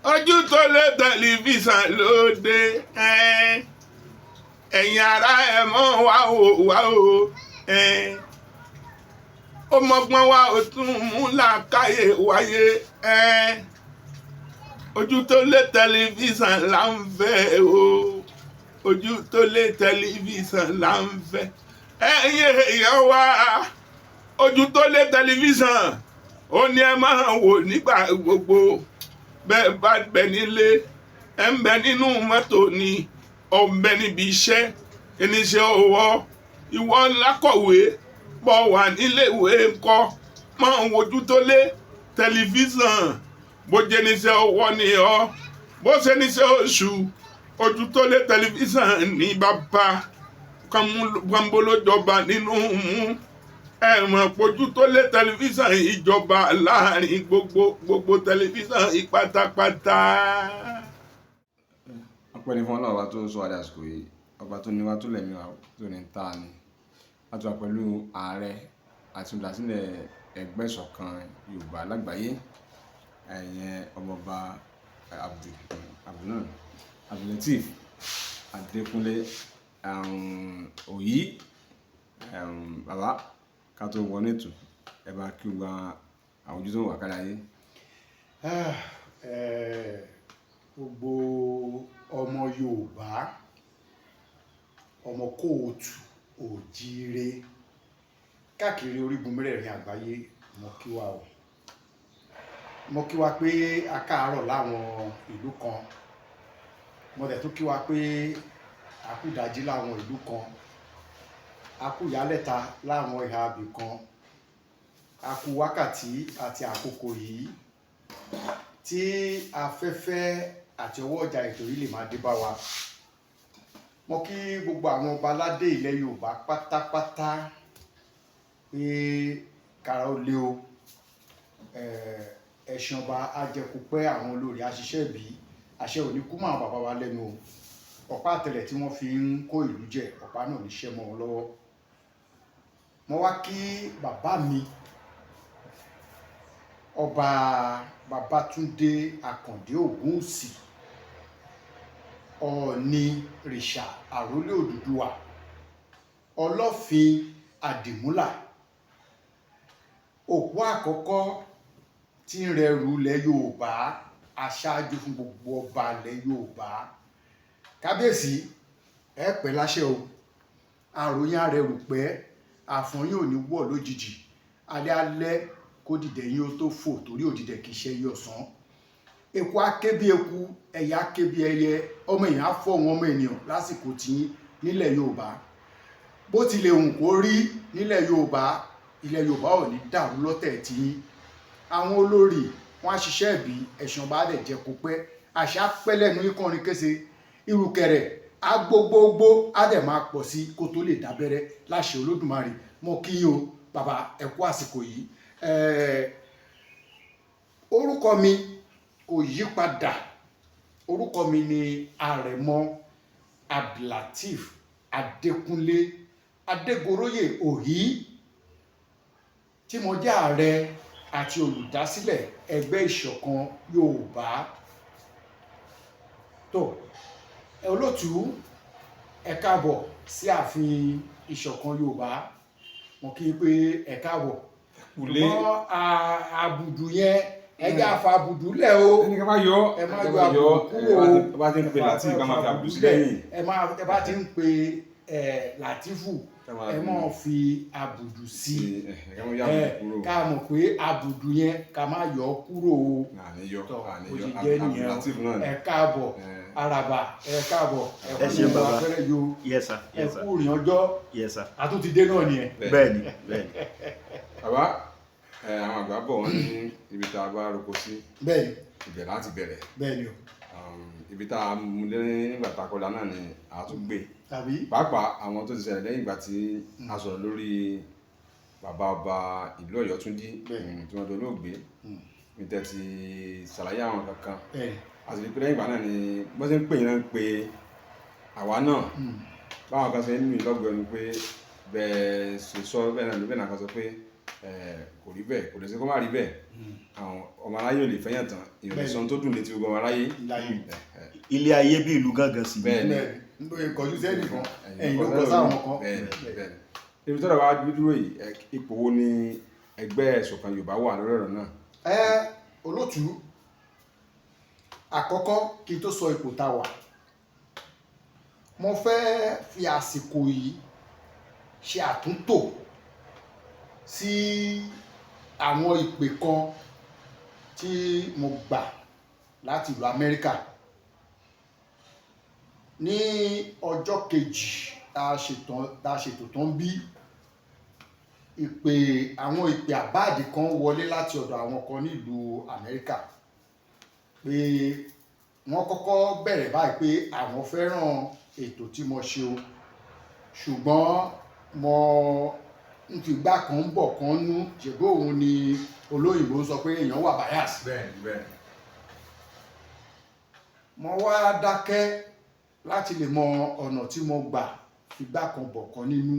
Ojú tó lé tẹlifíṣàn lóde. Ẹ̀yin ará, ẹ̀ mọ́ wá o, wá o. Ó mọ́gbọ́n wá, ó tún mú làákàyè wáyé. Ojú tó lé tẹlifíṣàn là ń fẹ́ o, ojú tó lé tẹlifíṣàn là ń fẹ́. Ẹ̀yin èèyàn wá, ojú tó lé tẹlifíṣàn ó ní ẹ máa wò nígbà gbogbo. Bẹ́ẹ̀ bá bẹ nílé, ẹ ń bẹ nínú mọ́tò ni, ọ̀ ń bẹ níbi iṣẹ́, oníṣẹ́ ọwọ́, ìwọ lákọ̀wé bọ̀ wà níléèwé ńkọ́, máa ń wojú tó lé tẹlifíṣàn. Bó jẹ́ níṣẹ́ ọwọ́ ni ọ́, bó ṣe níṣẹ́ oṣù, ojú tó lé tẹlifíṣàn ní bàbá kánbólójọba nínú mú. Ẹ mọ̀ pójú tó lé tẹlifíṣàn ìjọba láàrin gbogbo gbogbo tẹlifíṣàn ìpátápátá. Ọpẹ́ ní fún Ọlọ́run ọba tó sọ wá di àsìkò yìí, ọba tó ní wá, tó lẹ̀mí wa, tó ní ta ni. A ti wà pẹ̀lú ààrẹ àti olùdásílẹ̀ Ẹgbẹ́ Ìṣọ̀kan Yorùbá Lágbàáyé, ẹ̀yẹn Ọmọọba Abdul Abdulateef Adékúnlé Òyí. Bàbá, ká tó wọnú ètò, ẹ bá kí gba àwọn ojú tó ń wà kárí ayé. Ah, gbogbo ọmọ Yorùbá, ọmọ kóòtù òjíire káàkiri orígun mẹ́rẹ̀ẹ̀rin àgbáyé, mo kí wa o. Mo kí wa pé a káàárọ̀ láwọn ìlú kan, mo dẹ̀ tún kí wa pé a kú ìdájí láwọn ìlú kan, a kú ìyálẹ̀ta láwọn ìhà ibì kan, a kú wákàtí àti àkókò yìí tí afẹ́fẹ́ àti ọwọ́ ọjà ètò yìí lè máa dé bá wa. Mo kí gbogbo àwọn ọba aládé ilẹ̀ Yorùbá pátápátá pé kára ó lé o. Ẹṣin ọba ajẹkupẹ́, àwọn olórí aṣiṣẹ́ ìbí àṣẹ òní kú mọ́ àwọn bàbá wa lẹ́nu o. Ọ̀pá àtẹlẹ̀ tí wọ́n fi ń kó ìlú jẹ, ọ̀pá náà ní ṣẹ́ mọ́ wọn lọ́wọ́. Mo wá kí bàbá mi, Ọba Babátúndé Àkàndé Ògúnwùsì, Ọọ̀ni rìṣà, àrólé Odùduwà, Ọlọ́fin Àdìmúlà, òpó àkọ́kọ́ tí ń rẹrù ilẹ̀ Yorùbá, aṣáájú fún gbogbo ọba ilẹ̀ Yorùbá. Kábíyèsí, ẹ pẹ́ láṣẹ o. Àròyìn arẹrù pẹ́, àfọ̀n yóò ní wọ̀ lójijì. Alẹ́ alẹ́ kó dìde yín ó tó fò, torí òdìdẹ kì í ṣe yí ọ̀sán. Eku á ké bí eku, ẹyẹ á ké bí ẹyẹ, ọmọ èèyàn á fọ̀hún ọmọ ènìyàn lásìkò tí nílẹ̀ Yorùbá. Bó tilẹ̀ hùn kó rí nílẹ̀ Yorùbá, ilẹ̀ Yorùbá ò ní dàrú lọ́tẹ̀ tí àwọn olórí wọn á ṣiṣẹ́ ìbí. Ẹ̀sùn ọba á dẹ̀ jẹ́ kó pẹ́, àṣà pẹ́ lẹ́nu ikọrin kése, irùkẹ̀rẹ̀ á gbogbogbò, á dẹ̀ máa pọ̀ sí kó tó lè dábẹ́rẹ́ láṣẹ Olódùmarè. Mo kí yín o, bàbá, ẹ kú àsìkò yìí. Orúkọ mi kò yí padà. Orúkọ mi ni Àrẹ̀mọ Abdulateef Adékúnlé Adégoróyè Òhí, tí mo jẹ́ ààrẹ àti olùdásílẹ̀ Ẹgbẹ́ Ìṣọ̀kan Yorùbá. Tó ẹ, olótùú, ẹ káàbọ̀ sí ààfin Ìṣọ̀kan Yorùbá. Mo kí i pé ẹ káàbọ̀. Kùlé. Ṣùgbọ́n àbùdù yẹn, ẹ jẹ́ àfa àbùdù lẹ̀ o. Ẹni ká bá yọ. Ẹ má ẹ yọ bá yọ. àbùdù kúrò o. Ẹ bá ti ń pe Lateef, ká máa fi àbùdù sí lẹ́yìn. Ẹ má, ẹ bá ti ń pe ẹ Latifu, Ká máa ẹ má fi àbùdù sí. Ẹ ká máa yọ ẹ àbùdù kúrò. Ká mọ̀ pé àbùdù yẹn, ká má yọ ọ́ kúrò o. Àní yọ. Tọ́ Àní bó yọ. ṣe jẹ́ nìyẹn o. Lateef náà ni. Ẹ káàbọ̀. Araba, ẹ káàbọ̀, ẹ Ẹ ṣeun, kú bàbá. abẹ́rẹ́ yo. Yes sir. Ẹ Yes sir. kú ìrìn ọjọ́. Yes sir. Àtúntìdé náà nìyẹn. Bẹ́ẹ̀ni, bẹ́ẹ̀ni. Bàbá ẹ, àwọn àgbà bọ̀, wọ́n ní ibi tá a bá roko sí, ibẹ̀ láti bẹ̀rẹ̀. Bẹ́ẹ̀ni o. Ibi tá a mú lé nígbà tá a kọjá náà ni a tún gbé, Tàbí pàápàá àwọn tó ti ṣẹlẹ̀ lẹ́yìn ìgbà tí a sọ̀rọ̀ lórí bàbá ọba ìlú Ọ̀yọ́túnjí tí wọ́n dolóògbé ní tẹ́ ti ṣàlàyé àwọn kankan. A sì rí pé lẹ́yìn ìgbà náà ni bọ́n ṣe ń pè yín náà ń pe àwa náà, báwọn kan ṣe ń mì lọ́gbẹ̀ẹ́ ni pé bẹ́ẹ̀ ṣe sọ bẹ́ẹ̀ náà ló bẹ́ẹ̀ náà kan sọ pé Kò rí bẹ́ẹ̀, kò lè ṣe kó má rí bẹ́ẹ̀. Àwọn ọmọ aráyé ò lè fẹ́yàn tán, èèyàn lè sọ ohun tó dùn létí gbogbo ọmọ aráyé. Láyé. Ilé ayé bí ìlú gángan sí. Bẹ́ẹ̀ ni. Bẹ́ẹ̀ ni, lóye kọjú sẹ́nìkan, ẹ̀yìn ló kọ sáwọn kan. Bẹ́ẹ̀ ni. Ibi tọ́rọ̀ wá dúró yìí, ipò wo ni ẹgbẹ́ Ìṣọ̀kan Yorùbá wà lórí ọ̀rọ̀ náà? Ẹ olótú, àkọ́kọ́ kí n tó sọ ipò tá a wà, mo fẹ́ fi àsìkò yìí ṣe àtúntò sí àwọn ìpè kan tí mo gbà láti ìlú Amẹ́ríkà ní ọjọ́ kejì tá a ṣètò tán bí ìpè. Àwọn ìpè àbáàdì kan wọlé láti ọ̀dọ̀ àwọn kan nílùú Amẹ́ríkà pé wọ́n kọ́kọ́ bẹ̀rẹ̀ báyìí pé àwọn fẹ́ràn ètò tí mo ṣe o, ṣùgbọ́n mo ń fi gbá kan ń bọ̀ kan nú ṣègbó òun ni olóyìnbó ń sọ pé èèyàn wà bias. Bẹ́ẹ̀ bẹ́ẹ̀. Mo wá dákẹ́ láti lè mọ ọ̀nà tí mo gbà fi gbá kan bọ̀ kan nínú.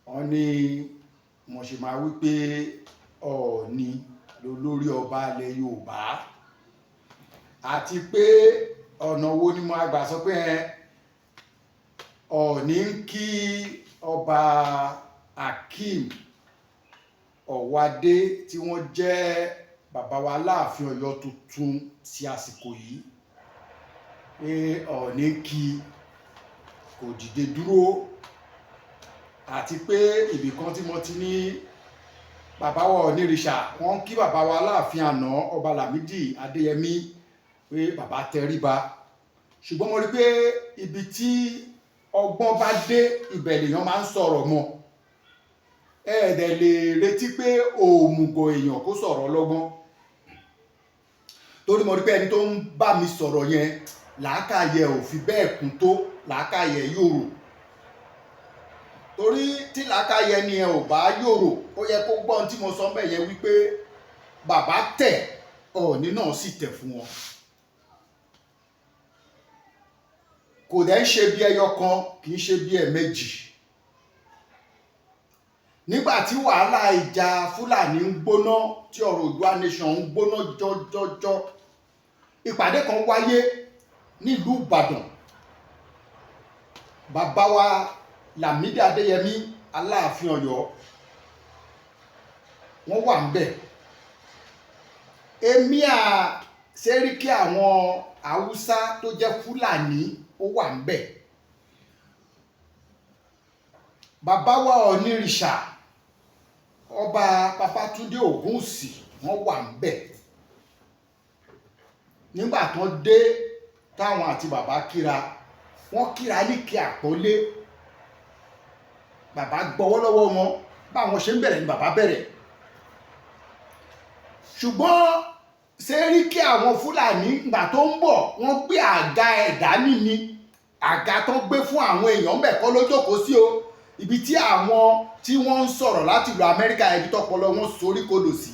Wọ́n ní mo ṣe máa wí pé Ọọ̀ni lolórí ọba ilẹ̀ Yorùbá, àti pé ọ̀nà wo ni mo gbà sọ pé ẹ Ọọ̀ni ń kí ọba Akeem Ọ̀wádé tí wọ́n jẹ́ bàbá wa Aláàfin Ọ̀yọ́ tuntun ti àsìkò yìí, pé Ọọ̀ni ń kí kò dìde dúró, àti pé ibì kan tí mo ti ní bàbá wa Ọ̀nìrìṣà wọ́n ń kí bàbá wa Aláàfin àná, ọba Lámìdí Adéyẹmí, pé bàbá tẹríba. Ṣùgbọ́n mo rí pé ibi tí ọgbọ́n bá dé, ibẹ̀ lèèyàn máa ń sọ̀rọ̀ mọ́. Ẹ dẹ̀ lè retí pé òmùgọ̀ èèyàn kó sọ̀rọ̀ ọlọ́gbọ́n, torí mo rí pé ẹni tó ń bá mi sọ̀rọ̀ yẹn, làákàyè ò fi bẹ́ẹ̀ kún tó, làákàyè yòrò. Torí tí làákàyè ni ẹ ò bá yòrò, ó yẹ kó gbọ́n tí mo sọ ń bẹ̀ yẹn wípé bàbá tẹ̀, Ọọ̀ni náà sì tẹ̀ fún wọn. Kò dẹ̀ ń ṣe bí ẹyọ kan, kì í ṣe bí ẹ̀ẹ̀mejì. Nígbà tí wàhálà ìjà Fúlàní ń gbóná, tí ọ̀rọ̀ Oòduà nation ń gbóná jọjọjọ, ìpàdé kan wáyé nílùú Ìbàdàn. Bàbá wa Lámìdí Adéyẹmí, Aláàfin Ọ̀yọ́, wọ́n wà ńbẹ̀. Emir Sẹ́ríkì àwọn Haúsá tó jẹ́ Fúlàní, ó wà ńbẹ̀. Bàbá wa Ọ̀nìrìṣà, ọba Babátúndé Ògúnwùsì, wọ́n wà ńbẹ̀. Nígbà tán dé, táwọn àti bàbá kíra, wọ́n kíra ní kí àpọ́nlé. Bàbá gbọ́wọ́ lọ́wọ́ wọn, báwọn ṣe ń bẹ̀rẹ̀ ni bàbá bẹ̀rẹ̀. Ṣùgbọ́n Sẹ́ríkì àwọn Fúlàní, ìgbà tó ń bọ̀, wọ́n gbé àga ẹ̀dá níní, àga tó gbé fún àwọn èèyàn ńbẹ̀ kọ́ ló jókòó sí o. Ibi tí àwọn tí wọ́n ń sọ̀rọ̀ láti ìlú Amẹ́ríkà, ibi tọ́pọlọ wọn sorí kodò sí.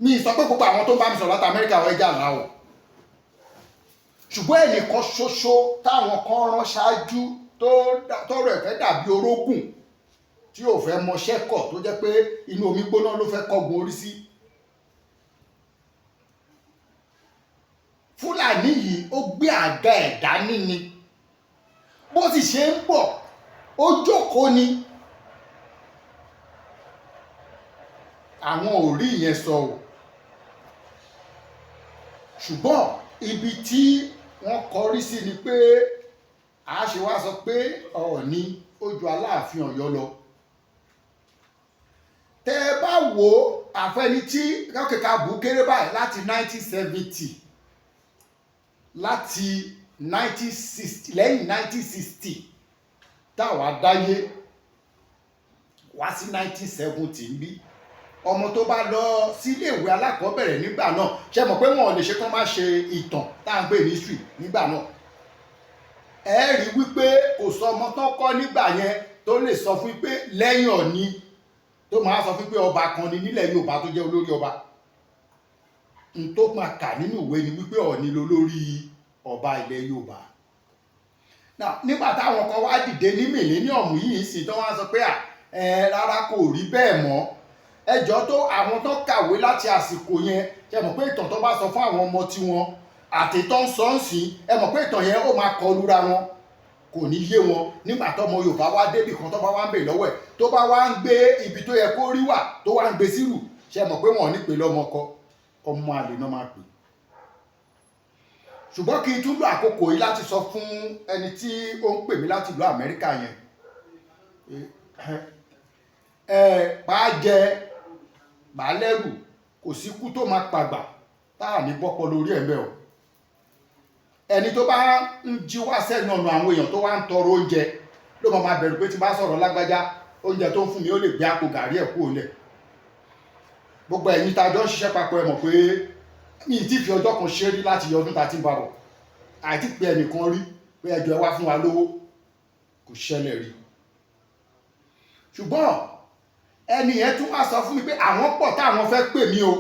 Mi sọ pé gbogbo àwọn tó ń bá mi sọ̀rọ̀ láti Amẹ́ríkà wọ́n jà ńlá o, ṣùgbọ́n ẹnìkan ṣoṣo táwọn kan rán ṣáájú tọ́rọ̀ ẹ̀ fẹ́ dàbí orógùn tí ò fẹ́ mọṣẹ́ kọ̀, tó jẹ́ pé inú omi gbóná ló fẹ́ kọ́gun orí sí. Fúlàní yìí, ó gbé àga ẹ̀ dání ni. Bó sì ṣe ń bọ̀, ó jókòó ni. Àwọn ò rí ìyẹn sọ o, ṣùgbọ́n ibi tí wọ́n kọrí sí ni pé a ṣe wá sọ pé Ọọ̀ni ó ju Aláàfin Ọ̀yọ́ lọ. Tẹ́ ẹ bá wo àfẹni tí kẹ́kẹ́ bù kéré báyìí láti 1970, láti 1960, lẹ́yìn 1960 táwa dáyé wá sí 1970 ń bí, ọmọ tó bá lọ síléèwé alákọ̀ọ́bẹ̀rẹ̀ nígbà náà, ṣe mọ̀ pé wọn ò lè ṣe kán má ṣe ìtàn tá à ń pè ní history nígbà náà, ẹ rí wípé kò sọ ọmọ tán kọ́ nígbà yẹn tó lè sọ fún pé lẹ́yìn Ọọ̀ni tó máa sọ fún pé ọba kan ni nílẹ̀ Yorùbá tó jẹ́ olórí ọba. N tó máa kà nínú ìwé ni wípé Ọọ̀ni lolórí ọba ilẹ̀ Yorùbá. Nígbà táwọn kan wá dìde ní millennium yìí sì tán wá sọ pé à Ẹ rárá, kò rí bẹ́ẹ̀ mọ́. Ẹjọ́ tó àwọn tó kàwé láti àsìkò yẹn, ṣe mọ̀ pé ìtàn tó bá sọ fún àwọn ọmọ tiwọn àti tó ń sọ ń sìn, ẹ mọ̀ pé ìtàn yẹn ó máa kọlura wọn, kò ní yé wọn. Nígbà tọmọ Yorùbá wá débì kan, tó bá wá ń bè lọ́wọ́ ẹ̀, tó bá wá ń gbé ibi tó yẹ kó rí wà, tó wá ń gbé sírù, ṣe mọ̀ pé wọn ò ní pè lọ́mọ kọ, ọmọ àlè náà máa pè. Ṣùgbọ́n kí n tún lo àkókò yìí láti sọ fún ẹni tí ó ń pè mí láti ìlú Amẹ́ríkà yẹn, ẹ pàá jẹ bàálẹ́rù, kò sí kú tó máa pàgbà tá à ní bọ́pọ̀ lórí ẹ̀ mẹ́ o. Ẹni tó bá ń jí wá sẹ́nu ọ̀nà àwọn èèyàn tó wá ń tọrọ oúnjẹ ló máa máa bẹ̀rù pé tí n bá sọ̀rọ̀ lágbájá, oúnjẹ tó ń fún mi, ó lè gbé àpò gàrí ẹ̀ kúrò lẹ̀. Gbogbo ẹ̀yin tá a jọ ń ṣiṣẹ́ papọ̀, ẹ mọ̀ pé mi ì tí fi ọjọ́ kan ṣe rí láti ọdún tá a ti ń bá bọ̀, àti pé ẹnìkan rí pé ẹjọ́ ẹ wá fún wa lówó, kò ṣẹlẹ̀ rí. Ṣùgbọ́n ẹni yẹn tún wá sọ fún mi pé àwọn pọ̀ táwọn fẹ́ pè mí o.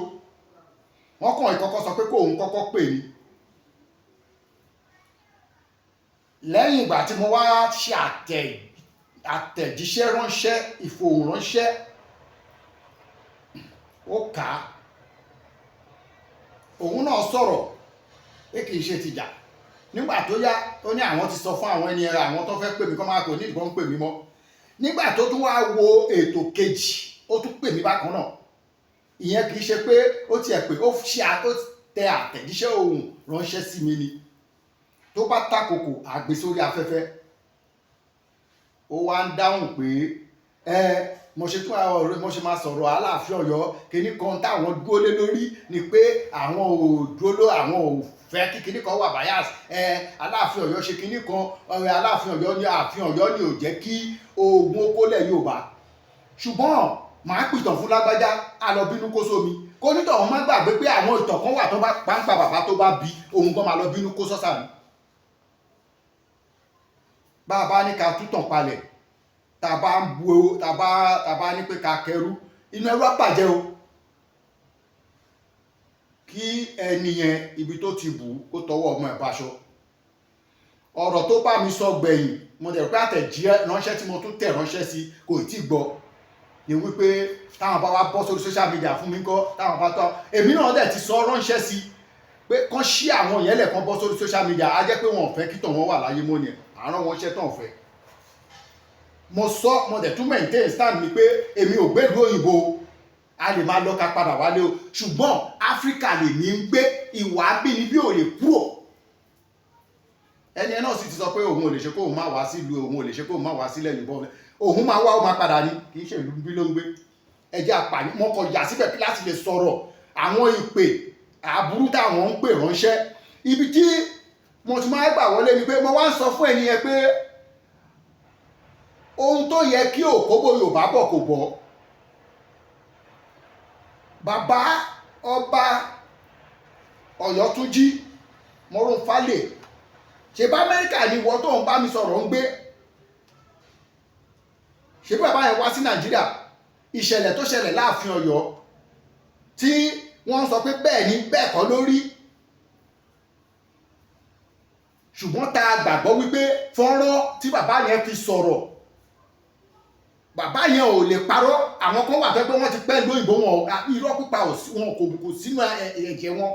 Wọ́n kàn ìkọ́kọ́ sọ pé kóun kọ́kọ́ pè mí. Lẹ́yìn ìgbà tí mo wá ṣe àtẹ̀jíṣẹ́ ránṣẹ́, ìfohùn ránṣẹ́, ó kà á, òun náà sọ̀rọ̀ pé kì í ṣe tìjà. Nígbà tó yá, ó ní àwọn ti sọ fún àwọn ẹni ẹ̀rọ àwọn tó fẹ́ pè mí kọ́ máa kò ní ìdìbọn pè mí mọ́. Nígbà tó tún wá wo ètò kejì, ó tún pè mí bákan náà. Ìyẹn kì í ṣe pé ó tiẹ̀ pé ó ṣe ó tẹ àtẹ̀jíṣẹ́ ohùn ránṣẹ́ sí mi ni. Tó bá tàkòkò àgbè sórí afẹ́fẹ́, ó wá ń dáhùn pé ẹ mo ṣe tún àwọn ọ̀rẹ́ mo ṣe máa sọ̀rọ̀ Aláàfin Ọ̀yọ́ kíní kan táwọn dúró lé lórí ni pé àwọn ò dúró ló, àwọn ò fẹ́ kí kíní kan wà bias. Ẹ Aláàfin Ọ̀yọ́ ṣe kíní kan, ọ̀rẹ́ Aláàfin Ọ̀yọ́ ní ààfin Ọ̀yọ́ ni ò jẹ́ kí oògùn okólẹ̀ Yorùbá. Ṣùgbọ́n màá pìtàn fún lágbájá, á lọ bínú kó sómi, kó nítọ̀hún má gbàgbé pé àwọn ìtàn kan wà tó bá pàǹpà bàbá tó bá bí òun gan máa lọ bínú kó sọ́sà ni. Bá a bá ní ká tútàn palẹ̀, tá a bá ń bu, tá a bá ní pé ká kẹrú, inú ẹrú á bàjẹ́ o. Kí ẹni yẹn, ibi tó ti bù kó tọwọ́ ọmọ ẹ̀ báṣọ. Ọ̀rọ̀ tó bá mi sọ gbẹ̀yìn, mo dẹ̀ pé àtẹ̀jíṣẹ́ ránṣẹ́ tí mo tún tẹ̀ ránṣẹ́ sí kò tí ì gbọ́, ni wípé táwọn bá wá bọ́ sórí social media fún mi kọ́, táwọn bá tọ́ èmi náà dẹ̀ ti sọ ránṣẹ́ sí pé kán ṣí àwọn yẹn lẹ̀, kán bọ́ sórí social media, á jẹ́ pé wọn ò fẹ́ kí tàn wọ́n wà láyé mọ́ ni ẹ̀ àárọ̀ wọn ṣẹ́ tàn fẹ́. Mo sọ, mo dẹ̀ tún maintain stand mi pé èmi ò gbèlú òyìnbó, a lè máa lọ ká padà wálé o, ṣùgbọ́n Áfíríkà lèmi ń gbé, ìwà bínibí ò lè kúrò. Ẹni ẹ náà sì ti sọ pé òun ò lè ṣe kóun má wá sílùú, òun ò lè ṣe kóun má wá sílẹ̀ Yorùbá, òun máa wá, ó máa padà ní, kì í ṣe ìlú bí ló ń gbé. Ẹjẹ́ àpàní mo kọ yà síbẹ̀ láti lè sọ̀rọ̀ àwọn ìpè àbúrú táwọn ń pè ránṣẹ́. Ibi tí mo ti máa gbà wọlé ni pé mo wá ń sọ fún ẹni yẹn pé ohun tó yẹ kí òkóbó Yorùbá bọ̀ kò bọ̀. Bàbá ọba Ọ̀yọ́túnjí Mọ́rúnfálè, ṣe bá Amẹ́ríkà ni ìwọ tó ń bá mi sọ̀rọ̀ ń gbé, ṣe bí bàbá yẹn wá sí Nàìjíríà, ìṣẹ̀lẹ̀ tó ṣẹlẹ̀ láàfin Ọ̀yọ́ tí wọ́n sọ pé bẹ́ẹ̀ ni bẹ́ẹ̀ kọ́ lórí, ṣùgbọ́n tá a gbàgbọ́ wípé fọ́nrán tí bàbá yẹn fi sọ̀rọ̀, bàbá yẹn ò lè parọ́. Àwọn kan wà tó pé wọ́n ti pẹ́ lóyìnbó, wọn irọ́ pípa wọn kò sínú ẹ̀jẹ̀ wọn.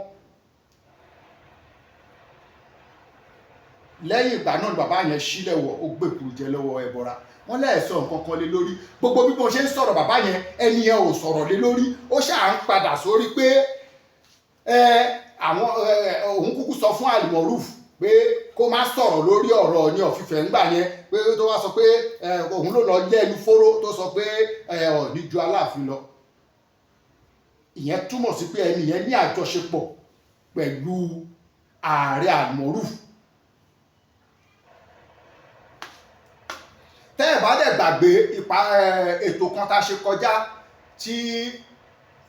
Lẹ́yìn ìgbà náà ni bàbá yẹn sílẹ̀ wọ̀, ó gbèkúrú jẹ lọ́wọ́ ẹbọra wọn lẹ́ẹ̀sọ nǹkan kan lé lórí. Gbogbo bí mo ṣe ń sọ̀rọ̀ bàbá yẹn, ẹni yẹn ò sọ̀rọ̀ lé lórí, ó ṣáà ń padà sórí pé àwọn òun kúkú sọ fún Almoruf pé kó má sọ̀rọ̀ lórí ọ̀rọ̀ ní ọ̀fífẹ́ ńgbà yẹn, pé tó wá sọ pé òun ló lọ yẹ ẹnu fóró tó sọ pé Ọọ̀ni ju Aláàfin lọ. Ìyẹn túmọ̀ sí pé ẹni yẹn ní àjọṣepọ̀ pẹ̀lú ààrẹ Almoruf. Tẹ́ ẹ̀ bá dẹ̀ gbàgbé ipa ètò kan tá a ṣe kọjá tí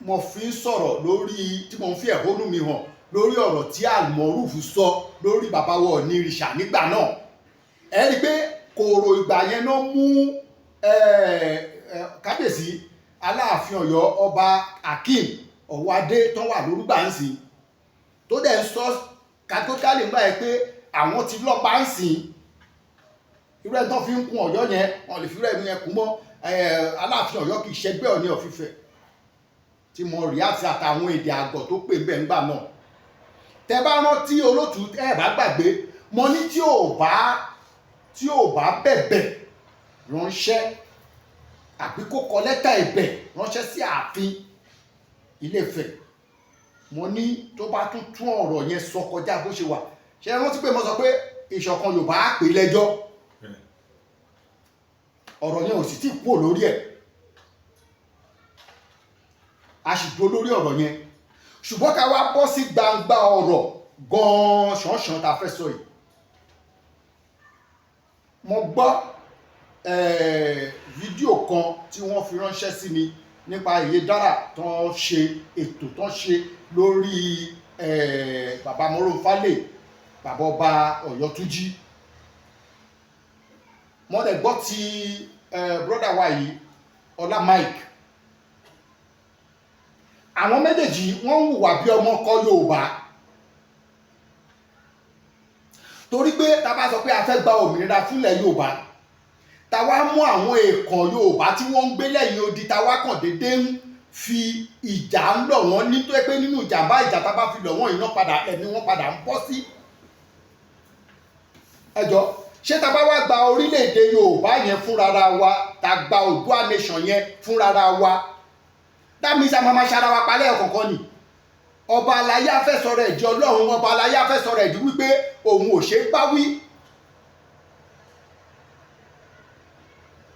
mo fi ń sọ̀rọ̀ lórí, tí mo ń fi ẹ̀hónú mi hàn lórí ọ̀rọ̀ tí Almoruf sọ lórí bàbá wa Ọọ̀nirìṣà nígbà náà, ẹ rí i pé kòrò ìgbà yẹn náà mú kábíyèsí Aláàfin Ọ̀yọ́ ọba Akeem Ọ̀wádé tó wà lórúgbà ń sìn, tó dẹ̀ ń sọ kàtókálì ńgbà yẹn pé àwọn ti lọ́ba ń sìn, irú ẹ̀ tán fi ń kun Ọ̀yọ́ yẹn, wọn lè fi irú ẹ̀ yẹn kún mọ́. Aláàfin Ọ̀yọ́ kì í ṣẹgbẹ́ Ọọ̀ni of Ifẹ̀, tí mo rí àti àtàwọn èdè àgọ̀ tó pè ń bẹ̀ ńgbà náà. Tẹ bá rántí, olótùú, ẹ bá gbàgbé, mo ní tí ò bá bẹ̀bẹ̀ ránṣẹ́ àbí kó kọ lẹ́tà ẹ̀bẹ̀ ránṣẹ́ sí ààfin Ilé-Ifẹ̀, mo ní tó bá tún tún ọ̀rọ̀ yẹn sọ kọjá bó ṣe wà. Ṣe rántí pé mo sọ pé Ìṣọ̀kan Yorùbá á pè lẹ́jọ́? Ọ̀rọ̀ yẹn ò sì tí kúrò lórí ẹ̀, a sì dúró lórí ọ̀rọ̀ yẹn. Ṣùgbọ́n ká wá bọ́ sí gbangba ọ̀rọ̀ gan-an ṣánṣán tá a fẹ́ sọ yìí, mo gbọ́ fídíò kan tí wọ́n fi ránṣẹ́ sí mi nípa Ìyè Dára tó ń ṣe ètò tó ń ṣe lórí bàbá Moronfálè, bàbá ọba Ọ̀yọ́túnjí. Mo dẹ̀ gbọ́ ti brother wa yìí, Ọlá Mike. Àwọn méjèèjì, wọ́n ń hùwà bí ọmọ ọkọ Yorùbá, torí pé tá a bá sọ pé a fẹ́ gba òmìnira fúnlẹ̀ Yorùbá, tá wá mú àwọn èèkàn Yorùbá tí wọ́n ń gbé lẹ́yìn odi, tá wá kàn déédéé ń fi ìjà ń lọ̀ wọ́n ní, tó yẹ pé nínú ìjàmbá ìjà tá a bá fi lọ̀ wọ́n, iná padà ẹ̀mí wọn padà ń bọ́ sí. Ẹjọ́, ṣé tá a bá wá gba orílẹ̀-èdè Yorùbá yẹn fúnra wa, tá a gba Oòduà nation yẹn fúnra wa, that means a máa ma ṣara wa palẹ̀ ọ̀kọ̀ọ̀kan ni. Ọba aláyé afẹ́ sọ̀rọ̀ ẹ̀dí Ọlọ́run, ọba aláyé afẹ́ sọ̀rọ̀ ẹ̀dí wípé òun ò ṣe é bá wí.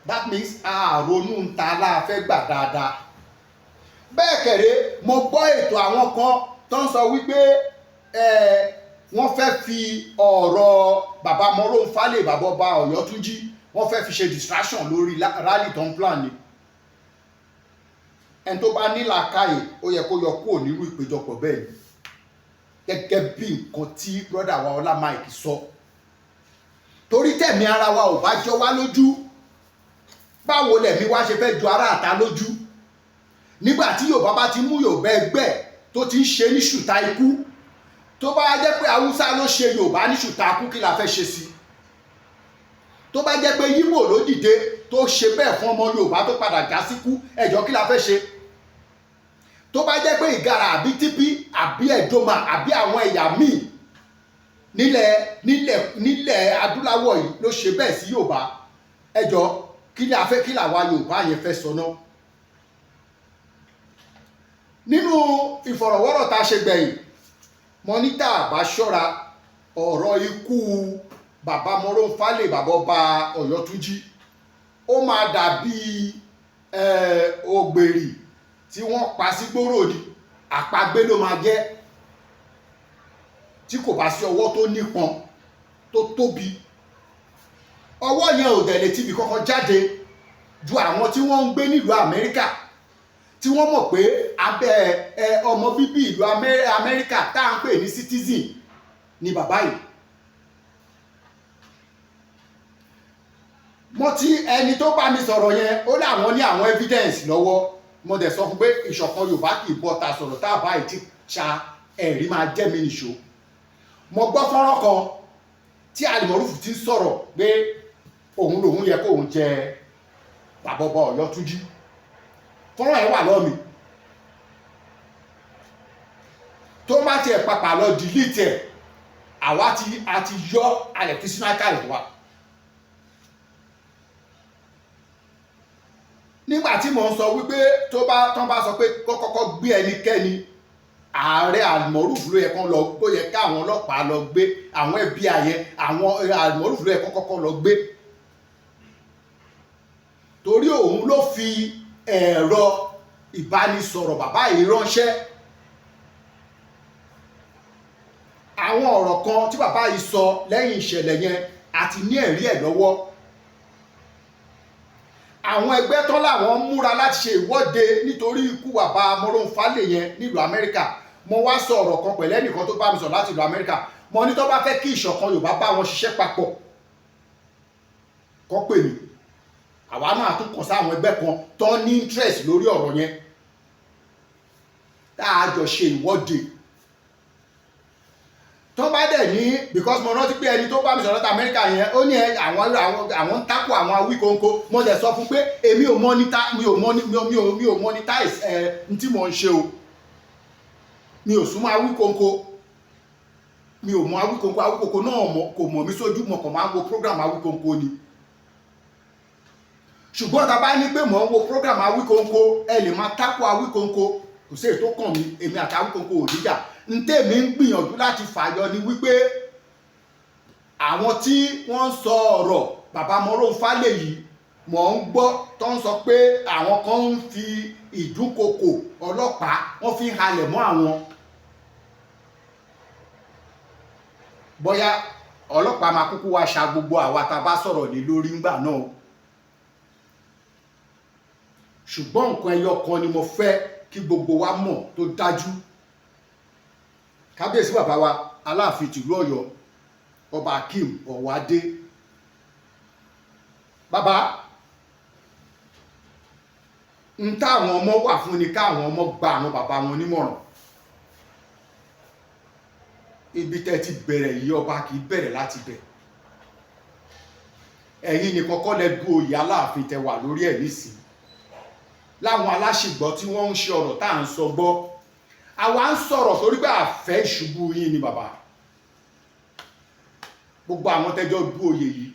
That means àrònú ń ta aláàfẹ́ gbà dáadáa. Bẹ́ẹ̀ kẹ̀rẹ́, mo gbọ́ ètò àwọn kan tó ń sọ wípé wọ́n fẹ́ fi ọ̀rọ̀ bàbá Moronfálè, bàbá ọba Ọ̀yọ́túnjí, wọ́n fẹ́ fi ṣe distraction lórí rally tó ń plan ni. Ẹni tó bá ní làákàyè, ó yẹ kó yọ kúrò nírú ìpéjọpọ̀ bẹ́ẹ̀ ni, gẹ́gẹ́ bí nǹkan tí brother wa Ọlá Mike sọ, torí tẹ̀mí ara wa ò bá jọ wá lójú, báwo lẹ̀mí wá ṣe fẹ́ jọ ara àta lójú? Nígbà tí Yorùbá bá ti mú Yorùbá ẹgbẹ́ tó ti ń ṣe ní ṣùtá ikú, tó bá jẹ́ pé Haúsá ló ṣe Yorùbá ní ṣùtá ikú, kí la fẹ́ ṣe sí? Tó bá jẹ́ pé Yíbò ló dìde tó ṣe bẹ́ẹ̀ fún ọmọ Yorùbá tó padà já síkú, ẹ̀jọ́, kí la fẹ́ ṣe? Tó bá jẹ́ pé Ìgarà àbí Tíbí àbí Ẹ̀dọ́mà àbí àwọn ẹ̀yà míì nílẹ̀ adúláwọ̀ yìí ló ṣe bẹ́ẹ̀ sí Yorùbá, ẹjọ́, kí ni a fẹ́, kí làwa Yorùbá yẹn fẹ́ sọ náà? Nínú ìfọ̀rọ̀wọ́rọ̀ tá a ṣe gbẹ̀yìn, mo ní tá a bá ṣọ́ra, ọ̀rọ̀ ikú bàbá Moronfálè, bàbá ọba Ọ̀yọ́túnjí, ó máa dàbí ògbèrì tí wọ́n pa sí gbòòrò ni, àpagbé ló máa jẹ́ tí kò bá sí ọwọ́ tó nípọn tó tóbi. Ọwọ́ yẹn ò dẹ̀ lè tibì kọ́kọ́ jáde ju àwọn tí wọ́n ń gbé nílùú Amẹ́ríkà, tí wọ́n mọ̀ pé abẹ́ ẹ ọmọ bíbí ìlú Amẹ́ríkà tá à ń pè ní citizen ni bàbá yìí. Mo ti ẹni tó bá mi sọ̀rọ̀ yẹn, ó láwọn ní àwọn evidence lọ́wọ́. Mo dẹ̀ sọ fún pé Ìṣọ̀kan Yorùbá kì í bọ́ ta sọ̀rọ̀ tá a bá yìí ti ṣa ẹ̀rí máa jẹ́ mi nìṣó. Mo gbọ́ fọ́nrán kan tí Alimorufu ti ń sọ̀rọ̀ pé òun lòun yẹ kóun jẹ bàbá ọba Ọ̀yọ́túnjí. Fọ́nrán yẹn wà lọ́ọ̀ mi. Tó má tiẹ̀ papà lọ delete ẹ̀, àwa ti a ti yọ alẹ̀ fi sínú archive wa. Nígbà tí mò ń sọ wípé tó bá tán bá sọ pé kó kọ́kọ́ gbé ẹnikẹ́ni, ààrẹ Alimorufu ló yẹ kán lọ, ó yẹ káwọn ọlọ́pàá lọ gbé, àwọn FBI yẹn, àwọn Alimorufu ló yẹ kán kọ́kọ́ lọ gbé, torí òun ló fi ẹ̀rọ ìbánisọ̀rọ̀ bàbá yìí ránṣẹ́. Àwọn ọ̀rọ̀ kan tí bàbá yìí sọ lẹ́yìn ìṣẹ̀lẹ̀ yẹn, àti ní ẹ̀rí ẹ̀ lọ́wọ́. Àwọn ẹgbẹ́ tán làwọn múra láti ṣe ìwọ́de nítorí ikú bàbá Moronfálè yẹn nílùú Amẹ́ríkà. Mo wá sọ ọ̀rọ̀ kan pẹ̀lú ẹnìkan tó bá mi sọ̀rọ̀ láti ìlú Amẹ́ríkà. Mo ní tó bá fẹ́ kí Ìṣọ̀kan Yorùbá bá wọn ṣiṣẹ́ papọ̀, kó pè mí, àwa náà tún kàn sáwọn ẹgbẹ́ kan tó ní interest lórí ọ̀rọ̀ yẹn, tá a jọ ṣe ìwọ́de. Tó bá dẹ̀ ní, because mo rántí pé ẹni tó bá mi sọ̀rọ̀ láti Amẹ́ríkà yẹn, ó ní ẹ, àwọn ń tákù àwọn Awíkonko. Mo dẹ̀ sọ fún pé èmi ò monetize, mi ò monetize ẹ n tí mo ń ṣe o. Mi ò súnmọ́ Awíkonko, mi ò mọ Awíkonko, Awíkonko náà kò mọ̀ mí sójú. Mo kàn máa ń wo program Awíkonko ni. Ṣùgbọ́n tá a bá ní pé mò ń wo program Awíkonko, ẹ lè máa tákù Awíkonko, kò sí èyí tó kàn mí. Èmi àti Awíkonko ò níjà. N tèmi ń gbìyànjú láti fàyọ ni wípé àwọn tí wọ́n ń sọ ọ̀rọ̀ bàbá Mọ́rọ́nfálè yìí, mò ń gbọ́ tó ń sọ pé àwọn kan ń fi ìdúnkokò ọlọ́pàá, wọ́n fi ń halẹ̀ mọ́ àwọn. Bóyá ọlọ́pàá máa kúkú wá ṣa gbogbo àwa tá a bá sọ̀rọ̀ lé lórí ńgbà náà o. Ṣùgbọ́n nǹkan ẹyọ kan ni mo fẹ́ kí gbogbo wa mọ̀ tó dájú. Kábíyèsí bàbá wa Aláàfin tìlú Ọ̀yọ́, Ọba Akeem Ọ̀wádé, bàbá, n táwọn ọmọ wà fún ni káwọn ọmọ gba àwọn bàbá wọn nímọ̀ràn. Ibi tẹ́ ti bẹ̀rẹ̀ yìí, ọba kì í bẹ̀rẹ̀ láti bẹ̀. Ẹ̀yin nìkan kọ́ lẹ du oyè Aláàfin tẹ́ wà lórí ẹ̀ nísìnyí. Láwọn aláṣìgbọ́ tí wọ́n ń ṣe ọ̀rọ̀ tá à ń sọ gbọ́, àwa ń sọ̀rọ̀ torí pé àfẹ́ ìṣubú yín ni bàbá. Gbogbo àwọn tẹ́jọ́ du oyè yìí,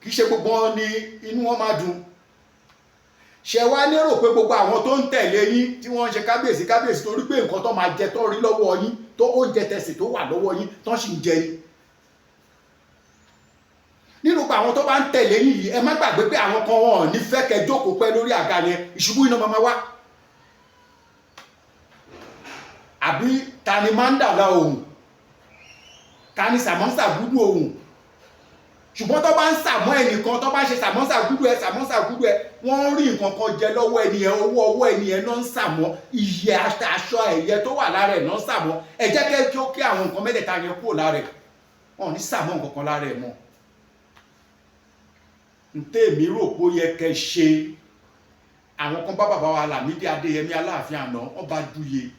kì í ṣe gbogbo wọn ni inú wọn máa dùn. Ṣe wá lérò pé gbogbo àwọn tó ń tẹ̀lé yín tí wọ́n ń ṣe kábíyèsí kábíyèsí torí pé nǹkan tó máa jẹ tó rí lọ́wọ́ yín, tó oúnjẹ tẹ̀sí tó wà lọ́wọ́ yín tó sì ń jẹ yín? Nínú pé àwọn tó bá ń tẹ̀lé yín yìí, ẹ má gbàgbé pé àwọn kan wọn ò ní fẹ́ kẹ́ jókòó pẹ́ lórí àga yẹn. Ìṣubú iná máa wá. Àbí ta ni mandala òun, ta ni sàmọ́sà gúdú òun? Ṣùgbọ́n tó bá ń sàmọ́ ẹnìkan, tó bá ń ṣe sàmọ́sà gúdú ẹ, sàmọ́sà gúdú ẹ, wọ́n ń rí nǹkan kan jẹ lọ́wọ́ ẹnìyẹn. Owó ọwọ́ ẹnìyẹn náà ń sàmọ́, iye aṣọ ẹ̀yẹ tó wà lára ẹ̀ náà ń sàmọ́. Ẹ jẹ́ kí ó kí àwọn nǹkan mẹ́tẹ̀ẹ̀ta yẹn kúrò lára ẹ̀, wọn ò ní sàmọ́ nǹkan kan lára ẹ̀ mọ́. Ntẹ́mi rò pé ó yẹ kẹ́ ṣe, àwọn kan bá bàbá wa Lámídì Adéyẹmí Aláàfin àná, ọba dúye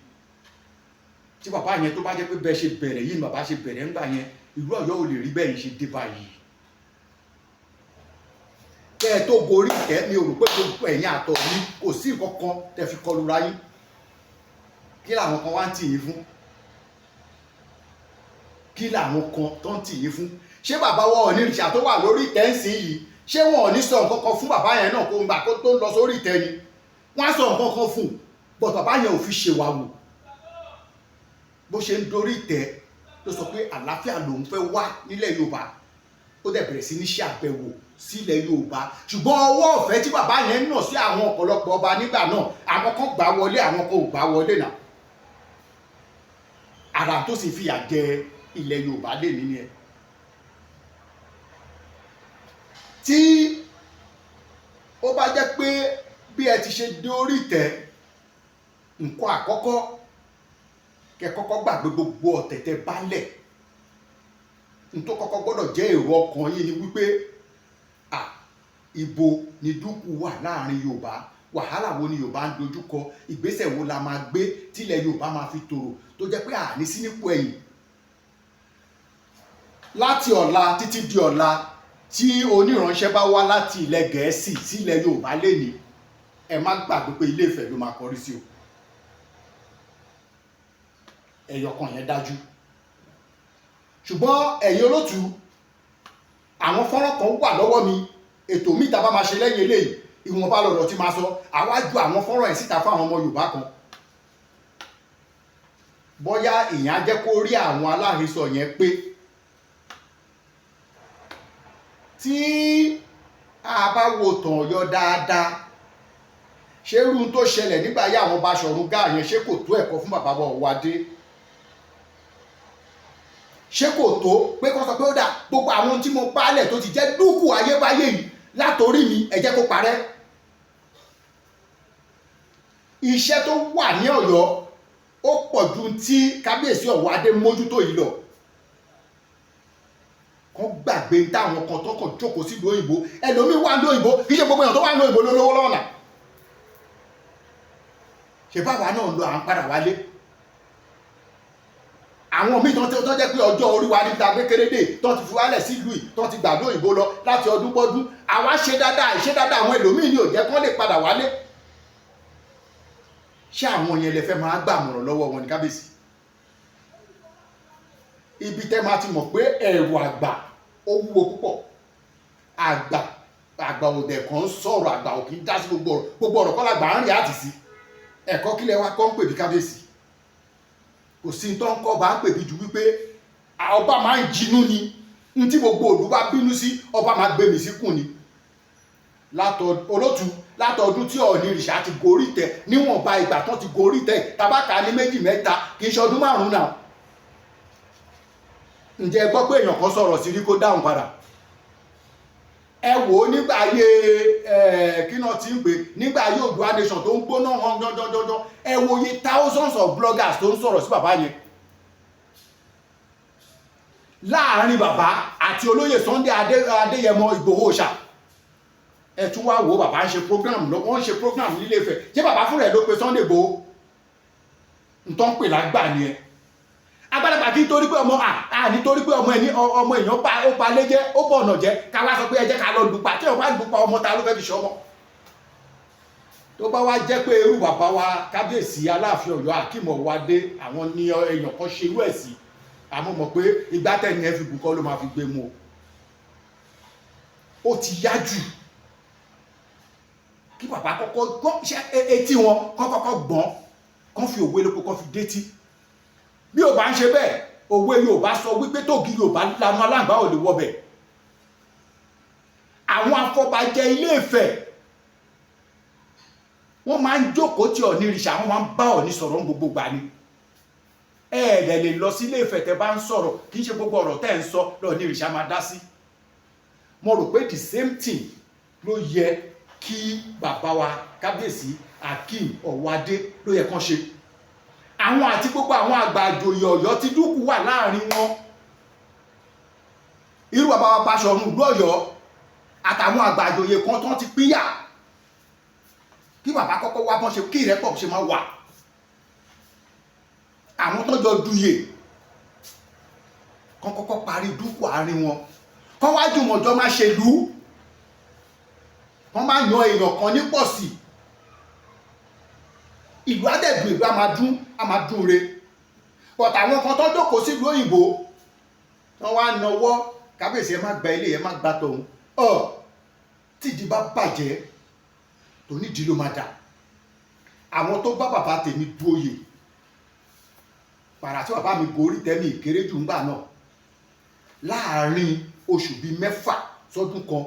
tí bàbá yẹn, tó bá jẹ́ pé bẹ́ẹ̀ ṣe bẹ̀rẹ̀ yìí ni bàbá ṣe bẹ̀rẹ̀ ńgbà yẹn, ìlú Ọ̀yọ́ ò lè rí bẹ́ẹ̀ yìí ṣe dé báyìí. Kẹ́ ẹ tó gorí ìtẹ́, mi ò rò pé gbogbo ẹ̀yin àtọ̀ mi kò sí nǹkan kan tẹ́ fi kọlu ra yín. Kí làwọn kan wá ń tì yín fún? Kí làwọn kan tó ń tì yín fún? Ṣé bàbá wa Ọ̀nìrìṣà tó wà lórí ìtẹ́ ń sìn yìí, ṣé wọn ò ní sọ nǹkan kan fún bàbá yẹn náà kó ń gbà kó tó ń lọ sórí ìtẹ́ ni? Wọ́n á sọ nǹkan kan fún un, bọ̀ bàbá yẹn ò fi ṣèwà wò. Bó ṣe ń dorí ìtẹ́ ló sọ pé àlàáfíà lòun fẹ́ wá nílẹ̀ Yorùbá. Ó dẹ̀ bẹ̀rẹ̀ sí ní ṣe àbẹ̀wò sílẹ̀ Yorùbá. Ṣùgbọ́n ọwọ́ ọ̀fẹ́ tí bàbá yẹn nà sí àwọn ọ̀pọ̀lọpọ̀ ọba nígbà náà, àwọn kan gbà wọlé, àwọn kan ò gbà wọlé náà. Ara tó sì fìyà jẹ ilẹ̀ Yorùbá lè nínú ẹ̀. Tí ó bá jẹ́ pé bí ẹ ti ṣe dórí ìtẹ́, nǹkan àkọ́kọ́ kẹ́ kọ́kọ́ gbàgbé gbogbo ọ̀tẹ̀tẹ̀ balẹ̀. N tó kọ́kọ́ gbọ́dọ̀ jẹ́ èrò ọkàn yín ni wípé à ibo ni dúkù wà láàrin Yorùbá, wàhálà wo ni Yorùbá ń dojúkọ, ìgbésẹ̀ wo la máa gbé tílẹ̀ Yorùbá máa fi tòrò tó jẹ́ pé àní sí nípò ẹ̀yìn. Láti ọ̀la títí di ọ̀la, tí oníránṣẹ́ bá wá láti ilẹ̀ Gẹ̀ẹ́sì sílẹ̀ Yorùbá lénìí, ẹ má gbàgbé pé Ilé Ifẹ̀ ló máa kọrí sí o. Ẹyọkan yẹn dájú. Ṣùgbọ́n ẹ̀yin olótú, àwọn fọ́nrán kan wà lọ́wọ́ mi, ètò mi tá bá máa ṣe lẹ́yìn eléyìí, ìwọ̀nba lọ̀rọ̀ tí máa sọ, àwa ju àwọn fọ́nrán ẹ̀ síta fún àwọn ọmọ Yorùbá kan. Bóyá ìyẹn á jẹ́ kó rí àwọn aláhesọ yẹn pé tí a bá wo tàn Ọ̀yọ́ dáadáa, ṣé irú tó ṣẹlẹ̀ nígbà yá àwọn Baṣọ̀run Gáà yẹn, ṣé kò tó ẹ̀kọ́ fún bàbá wa Ọ̀wádé? Ṣé kò tó pé kó sọ pé ó dà gbogbo àwọn tí mo bálẹ̀ tó ti jẹ́ dúkù ayébáyé yìí látòrí mi, ẹ jẹ́ kó parẹ́? Iṣẹ́ tó wà ní Ọ̀yọ́ ó pọ̀ ju tí kábíyèsí Ọ̀wádé mójútó yìí lọ. Kàn gbàgbé táwọn kan tó kàn jókòó sílùú òyìnbó, ẹlòmíín wà ní òyìnbó, kì í ṣe gbogbo èèyàn tó wà ní òyìnbó ló lówó lọ́nà. Ṣe báwa náà lọ à ń padà wálé. Àwọn míì tó jẹ́ pé ọjọ́ orí wa níta gbékérédè tó ti fi wálẹ̀ sílùú yìí, tó ti gbàdó òyìnbó lọ láti ọdún bọ́dún. Àwa ṣe dáadáa, àìṣe dáadáa àwọn ẹlòmíì ni ò jẹ́ kán lè padà wálé. Ṣé àwọn yẹn lè fẹ́ máa gbàmọ̀ràn lọ́wọ́ wọn ní, kábíyèsí? Ibi tẹ́ máa ti mọ̀ pé ẹ̀rù àgbà ó wúwo púpọ̀. Àgbà òdẹ̀ kan ń sọ̀rọ̀, àgbà ò kì í dá sí gbogbo ọ̀rọ̀. Gbogbo ọ̀rọ̀ kọ́ làgbà ń rìn àtì sí. Ẹ̀kọ́ kílẹ̀ wa kọ́ ń pè bí, kábíyèsí? Kò sí tó ń kọ́ bá ń pè bí ju wípé ọba máa ń jinú ni. N tí gbogbo òlú bá bínú sí, ọba máa gbé mi síkùn ni. Látọ̀ olótú, látọdún tí Ọọ̀ni ìrìṣà ti gorí tẹ, níwọ̀nba ìgbà tán ti gorí tẹ, tabaka ní méjì mẹ́ta, kì í ṣe ọdún 5 náà. Ǹjẹ́ ẹ gbọ́ pé èèyàn kan sọ̀rọ̀ sí rí kó dáhùn padà? Ẹ wò ó nígbà ayé ẹ kí náà ti ń pè, nígbà ayé Oòduà Nation tó ń gbóná hàn dandandandan, ẹ wo iye thousands of bloggers tó ń sọ̀rọ̀ sí bàbá yẹn. Láàárín bàbá àti olóyè Sunday Adéyẹmọ Ìgbòho ṣá, ẹ tún wá wò ó, bàbá ń ṣe program lọ, wọ́n ń ṣe program nílé Ifẹ̀. Ṣé bàbá fúnra ẹ̀ ló pe Sunday Ìgbòho? Ntọ́ ń pè lágbà ni ẹ. Agbádàgbà kí nítorí pé ọmọ à nítorí pé ọmọ ẹni, ọmọ èèyàn pa, ó pa lé jẹ́, ó bọ̀ ọ̀nà jẹ́, ká wá sọ pé ẹ jẹ́ ká lọ lùpa. Tí ọba lùpa ọmọ, ta ló fẹ́ fi ṣe ọmọ? Tó bá wá jẹ́ pé irú bàbá wa kábíyèsí Aláàfin Ọ̀yọ́ Akeem Ọwọ́adé, àwọn ní èèyàn kan ṣe irú ẹ̀ sí, àmọ́ mọ̀ pé ìgbà tẹ̀yìn ẹ fi bù kọ́ ló máa fi gbé mu o. Ó ti yá jù kí bàbá kọ́kọ́ gbọ́ ṣe etí wọn kọ́ kọ́kọ́ gbọ́n, kọ́ fi òwe lóko, kọ́ fi détí. Bí ò bá ń ṣe bẹ́ẹ̀, òwe Yorùbá sọ wípé tóògì Yorùbá lanu, aláǹgbá ò lè wọbẹ̀. Àwọn afọbajẹ Ilé Ifẹ̀, wọ́n máa ń jókòó tí Ọọ̀ni ìrìṣà, wọ́n máa ń bá Ọọ̀ni sọ̀rọ̀ ní gbogbo gbà ni. Ẹ̀ẹ́dẹ̀ lè lọ sí Ilé Ifẹ̀ tẹ́ bá ń sọ̀rọ̀, kì í ṣe gbogbo ọ̀rọ̀ tẹ́ ń sọ lọ́ọ̀ni ìrìṣà máa dá sí. Mo rò pé the same thing ló yẹ kí bàbá wa kábíyèsí Akeem Ọwọ́adé ló yẹ kán ṣe, àwọn àti gbogbo àwọn àgbà àjòyè Ọ̀yọ́ tí dúkù wà láàrin wọn, irú bàbá wa Baṣọ̀run ìlú Ọ̀yọ́ àtàwọn àgbà àjòyè kan tán ti pínyà, kí bàbá kọ́kọ́ wá bọ́n ṣe kí ìrẹ́pọ̀ ṣe máa wà. Àwọn tó jọ duyè kán kọ́kọ́ parí dúkù àárín wọn, kán wá jùmọ̀jọ máa ṣèlú, kán máa yan èèyàn kan ní pọ̀ sí ìlú adẹ̀dùn, ìlú a máa dún re. But àwọn kan tó jókòó sílùú òyìnbó, wọ́n wá nawọ́, "Kábíyèsí, ẹ má gba ilé, ẹ má gba tòun." Ọ tídìí bá bàjẹ́, tònídìí ló máa dà. Àwọn tó bá bàbá tèmi du oyè pàrà tí bàbá mi gorí tẹ́mi ìkéré jù ńgbà náà, láàárín oṣù bíi 6 sọ́dún kan,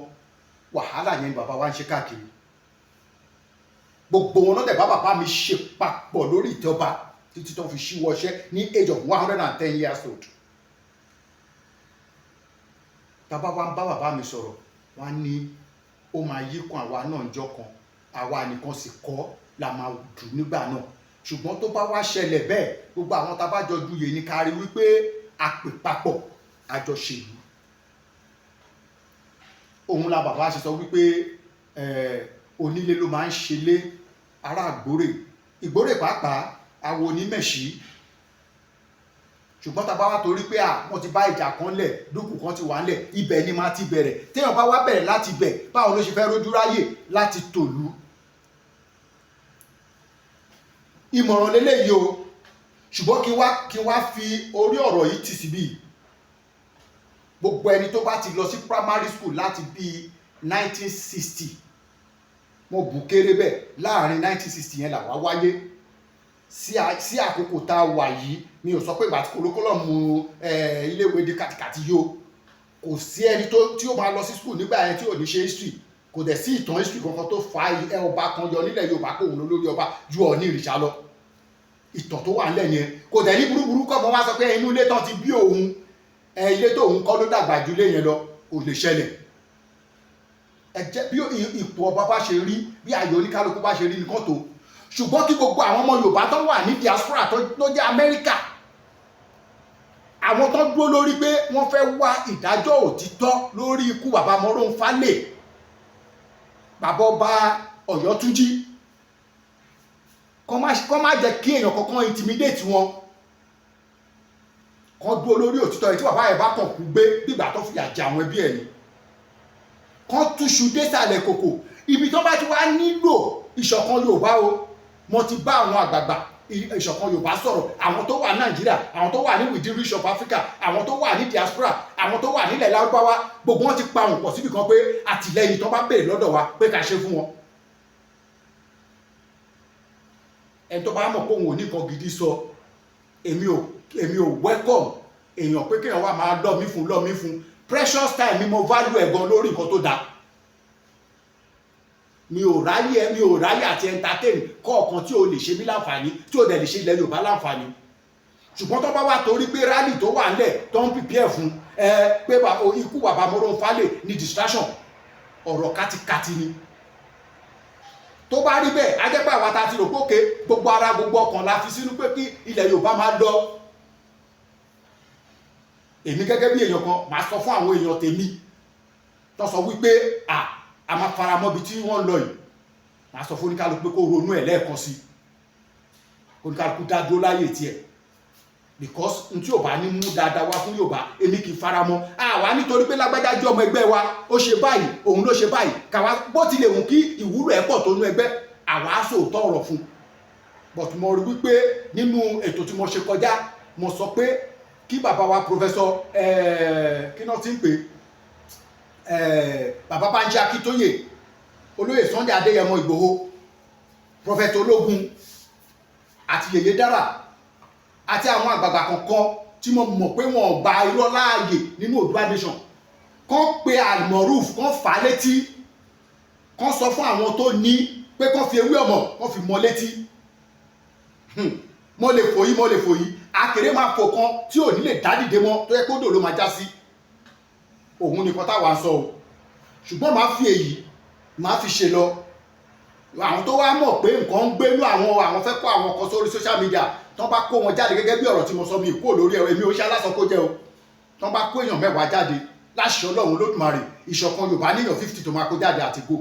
wàhálà yẹn ni bàbá wa ń ṣe káàkiri. Gbogbo wọn lọ́dẹ̀ bá bàbá mi ṣe papọ̀ lórí ìjọba títí tó fi ṣíwọ́ iṣẹ́ ní age of 110 years old. Tàbá wa ń bá bàbá mi sọ̀rọ̀, wọ́n á ní ó máa yí kan àwa náà jọ kan, àwa nìkan sì kọ́ la máa dùn nígbà náà. Ṣùgbọ́n tó bá wá ṣẹlẹ̀ bẹ́ẹ̀, gbogbo àwọn tá a bá jọ duyè ní kárí wípé a pè papọ̀ àjọṣèlú. Òun la bàbá ṣe sọ wípé onílé ló máa ń ṣelé, ará àgbórè ìgbórè pàápàá àwọn onímẹ̀sí. Ṣùgbọ́n tá a bá wá torí pé à wọ́n ti bá ìjà kan lẹ̀, dúkù kan ti wà ńlẹ̀, ibẹ̀ ni máa ti bẹ̀rẹ̀. Téèyàn bá wá bẹ̀rẹ̀ láti bẹ̀, báwo ló ṣe fẹ́ rójú ráyè láti tòlú? Ìmọ̀ràn lélẹ́yìí o. Ṣùgbọ́n kí wá fi orí ọ̀rọ̀ yìí tì síbí. Gbogbo ẹni tó bá ti lọ sí primary school láti bíi 1960, mo bù kéré bẹ́ẹ̀, láàrin 1960 yẹn làwa wáyé sí àkókò tá a wà yìí, mi ò sọ pé ìgbà tí curriculum iléèwé di kàtìkàtì yìí o. Kò sí ẹni tó tí ó máa lọ sí school nígbà yẹn tí ò ní ṣe history. Kò dẹ̀ sí ìtàn history kankan tó fa ẹ ọba kan yọ nílẹ̀ Yorùbá kó òun lórí ọba ju Ọọ̀ni ìrìṣà lọ. Ìtàn tó wà nílẹ̀ yẹn, kò dẹ̀ ní burúburú kọ́ mọ́ wá sọ pé inú ilé tán ti bí òun, ẹ ilé tóun kọ́ ló dàgbà ju ilé yẹn lọ. Kò lè ṣẹlẹ̀. Ẹ jẹ́ bí ipò ọba bá ṣe rí, bí ayò oníkálukú bá ṣe rí nìkan tó. Ṣùgbọ́n kí gbogbo àwọn ọmọ Yorùbá tó wà ní diaspora, tó jẹ́ Amẹ́ríkà, àwọn tó dúró lórí pé wọ́n fẹ́ wá ìdájọ́ òtítọ́ lórí ikú bàbá Mọ́rọ́nfálè, bàbá ọba Ọ̀yọ́túnjí, kọ́ má jẹ́ kí èèyàn kankan intimidate wọn. Kán dúró lórí òtítọ́ yìí. Tí bàbá yẹn bá kàn kú gbé, bígbà tó fìyà jẹ àwọn ẹbí ẹ̀ ni. Kán túṣu désàlẹ̀ kòkò. Ibi tó bá ti wá nílò ìṣọ̀kan Yorùbá o, mo ti bá àwọn àgbààgbà ìṣọ̀kan Yorùbá sọ̀rọ̀, àwọn tó wà ní Nàìjíríà, àwọn tó wà ní within reach of Africa, àwọn tó wà ní diaspora, àwọn tó wà nílẹ̀ Lárúbáwá, gbogbo wọn ti pa òun pọ̀ síbi kan pé àtìlẹ́yìn tó bá béèrè lọ́dọ̀ wa pé ká ṣe fún wọn. Ẹni tó bá mọ̀ pé òun ò ní nǹkan gidi sọ, èmi ò welcome èèyàn pé kéèyàn wà máa lọ́ mí fún, lọ́ mí fún. Precious time mi, mo value ẹ̀ gan lórí nǹkan tó dáa. Mi ò ráyè, mi ò ráyè àti entertain kọ̀ọ̀kan tí o lè ṣe mí láǹfààní, tí o dẹ̀ lè ṣe ilẹ̀ Yorùbá láǹfààní. Ṣùgbọ́n tó bá wà torí pé rally tó wà nílẹ̀ tó ń prepare fún ẹ pé ikú bàbá Moronfálè ní distraction, ọ̀rọ̀ kátikàti ni. Tó bá rí bẹ́ẹ̀, á jẹ́ pé àwa ta ti rò pé òkè gbogbo ara, gbogbo ọkàn la fi sínú pé kí ilẹ̀ Yorùbá máa lọ. Èmi gẹ́gẹ́ bí èèyàn kan, màá sọ fún àwọn èèyàn tèmi tó sọ wípé a máa fara mọ́ ibi tí wọ́n ń lọ yìí, màá sọ fún oníkálukú pé kó ronú ẹ̀ lẹ́ẹ̀kan sí, oníkálukú dá dúró láyè tiẹ̀, because n tí ò bá ní mú dáadáa wá fún Yorùbá, èmi kì í fara mọ́. Àwa nítorí pé lágbájá jẹ́ ọmọ ẹgbẹ́ wa, ó ṣe báyìí, òun ló ṣe báyìí, kàwa bó tilẹ̀ wù kí ìwúlò ẹ̀ pọ̀ tó nú ẹgbẹ́, àwa á sòótọ́ ọ̀rọ̀ fún. But mo rí wípé nínú ètò tí mo ṣe kọjá, mo sọ pé kí bàbá wa Professor, kí náà ti ń pè é, bàbá Bánjí Akíntóyè, olóyè Sunday Adéyẹmọ Ìgbòho, Prophet Ológun àti Yèyé Dára àti àwọn àgbààgbà kọ̀ọ̀kan tí mo mọ̀ pé wọn ò gba irọ́ láàyè nínú Oòduà Nation, kán pe Almoruf, kán fà á létí, kán sọ fún àwọn tó ní pé kán fi ewé ọmọ kán fi mọ létí. Mo lè fòyí, mo lè fòyí, akèrè máa fò kan tí ò ní lè dá dìde mọ́, tó yẹ kó dò ló máa já sí. Òun nìkan táwa ń sọ o. Ṣùgbọ́n màá fi èyí màá fi ṣe lọ. Àwọn tó wá mọ̀ pé nǹkan ń gbénú àwọn, àwọn fẹ́ kó àwọn kan sórí social media, tán bá kó wọn jáde, gẹ́gẹ́ bí ọ̀rọ̀ tí mo sọ, mi kúrò lórí ẹ̀. Èmi ò ṣe alásọkó jẹ́ o. Tán bá kó èèyàn 10 jáde, láṣẹ Ọlọ́run Olódùmarè, ìṣọ̀kan Yorùbá níyàn 50 tó máa kó jáde àti go.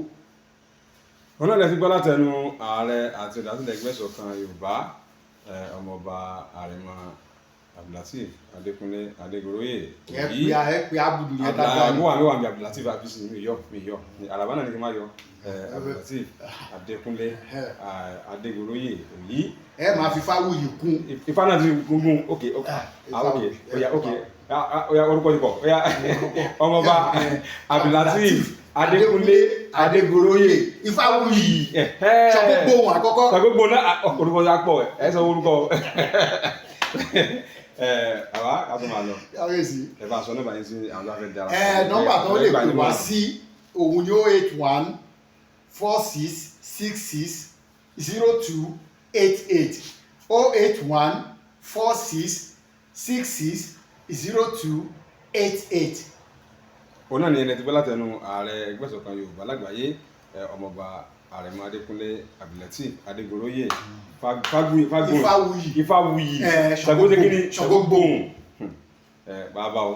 Ọlọ́dẹ ti gbọ́ látẹnu ààrẹ àti olùdásílẹ̀ ẹgbẹ́ ìṣọ̀kan Yorùbá, ọmọọba Àrẹ̀mọ Abdulateef Adékúnlé Adégoróyè. Ẹ pé, ẹ pé abudu yẹn dáadáa. Mo wà, mi wà ní Abdulateef abisi, mi yọ, mi yọ Àlàbá náà ni kí n má yọ. Abdulateef Adékúnlé Adégoróyè òyí. Ẹ máa fi Fáwùyì kún. Ifá náà ti gungun. Ok, ok, ah, ok, oya, ok, oya, orúkọ ti pọ̀. Oya, ọmọọba Abdulateef Adékúnlé Adégoróyè Ifáwùyì, sọ gbogbo ohun àkọ́kọ́. Sọ gbogbo náà, orúkọ ti pọ̀. Ẹ sọ orúkọ ẹ, àwa ká tó máa lọ. Kábíyèsí. Ẹ bá sọ nọ́mbà yín sí àwọn tó bá fẹ́ dára. Ẹ nọ́mbà tó lè pè wá sí, òun ni 08146660288, 08146660288. Òun náà ni ẹni tí gbọ́ látẹnu ààrẹ ẹgbẹ́ ìṣọ̀kan Yorùbá lágbàáyé, ọmọọba Àrẹ̀mọ Adékúnlé Abdulateef Adégoróyè Fágbóhùn. Ifáwuyì. Ifáwuyì. Ṣàgóṣekínní. Ṣàgógbóhùn ẹ bàbá o.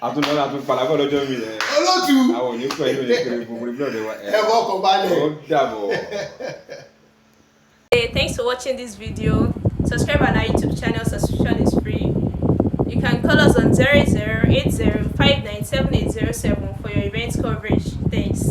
Àtúndọ́lá àtúnpadà bọ́ lọ́jọ́ mi ẹ. Olótù. Àwọn ò ní pẹ́ yóò ní pé gbogbo ìbílẹ̀ wa. Ẹ fọkàn balẹ̀. Ó dàbọ̀. Hey, thanks for watching this video. Subscribe on our YouTube channel, subscription is free. You can call us on 0080 for your event coverage. Thanks.